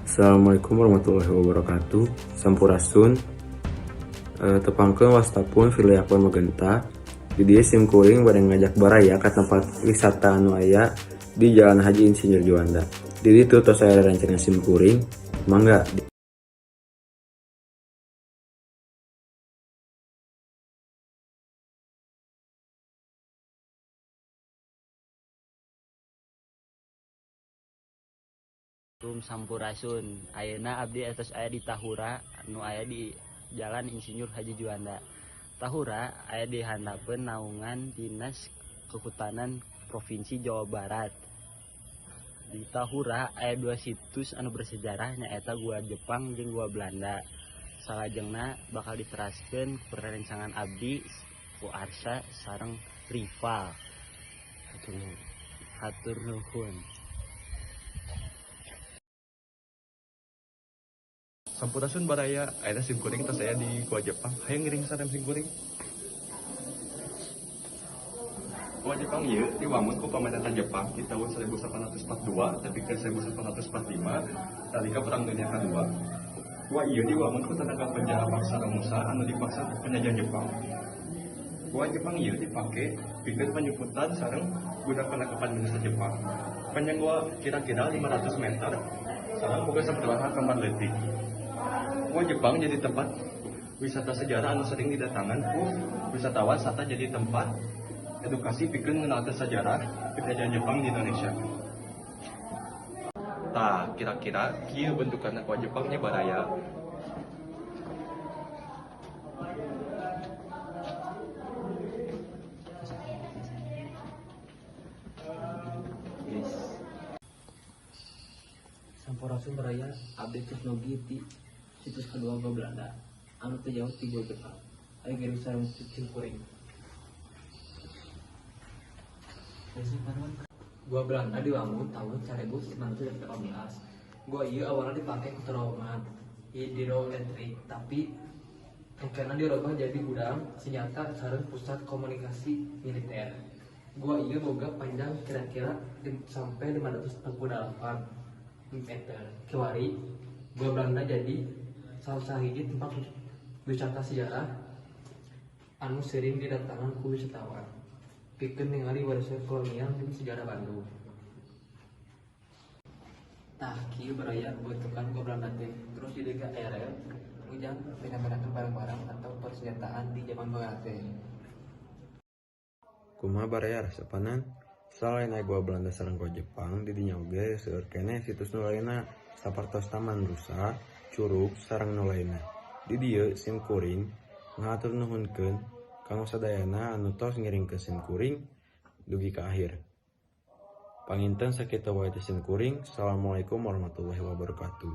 Assalamualaikum warahmatullahi wabarakatuh. Sampurasun. Tepangkeun wasta pun Firly Akbar Magenta. Di dieu sim kuring bade ngajak baraya ka tempat wisata anu aya di Jalan Haji Insinyur Juanda. Di ditu tos aya rerencangan sim kuring. Mangga. Rum Sampurasun. Ayeuna abdi atos aya di Tahura anu aya di Jalan Insinyur Haji Juanda. Tahura aya di handapeun naungan Dinas Kehutanan Provinsi Jawa Barat. Di Tahura aya dua situs anu bersejarah, nyaeta Gua Jepang jeung Gua Belanda. Salajengna bakal diteraskeun ku rerencangan abdi, ku Arsa sareng Rival. Hatur nuhun. Sampurasun baraya, ayeuna sim kuring tos aya di Gua Jepang. Hayu ngiring sareng sim kuring. Gua Jepang ieu diwangun ku pamarentah Jepang di tahun 1842 tepi ka 1845 nalika Perang Dunia Kadua. Gua ieu diwangun ku tenaga kerja bangsa Romusa anu dipaksa ku penjajah Jepang. Gua Jepang ieu dipake pikeun panyukutan sareng gudang perlengkapan militer Jepang. Panjang gua kira-kira 500 meter sareng boga sabaraha kamar leutik. Gua Jepang jadi tempat wisata sejarah anu sering didatangan ku wisatawan serta jadi tempat edukasi pikeun ngenalkeun sejarah penjajahan Jepang di Indonesia. Tah, kira-kira kieu bentukanna Gua Jepang nya, baraya. Guys. Sampurasun baraya, abdi tos nugi di situs kedua Gua Belanda anu teu jauh ti Gua Jepang. Ayo ngiring sareng sim kuring. Gua Belanda dibangun tahun 1918. Gua ieu awalnya dipake ku terowongan hidroelektrik, tapi engkena dirobah jadi gudang senjata sareng pusat komunikasi militer. Gua ieu boga panjang kira-kira sampai 548 meter. Kiwari Gua Belanda jadi salah sahiji tempat wisata sejarah anu sering didatangan ku wisatawan pikeun ningali warisan kolonial jeung sejarah Bandung. Tah, kieu baraya bentukan Gua Belanda teh. Terus didieu aya rel ujang pindah-pindahkeun barang-barang atau persenjataan di zaman baheula teh. Kumaha baraya, resepanan? Selain aya Gua Belanda sareng Gua Jepang, di dinya oge seueur keneh situs nu lainna sapertos Taman Rusa, Curug, sareng nu lainna. Di dieu sim kuring ngahatur nuhunkeun kanggo sadayana anu tos ngiringkeun sim kuring dugi ka akhir. Panginten sakitu wae ti sim kuring. Assalamualaikum warahmatullahi wabarakatuh.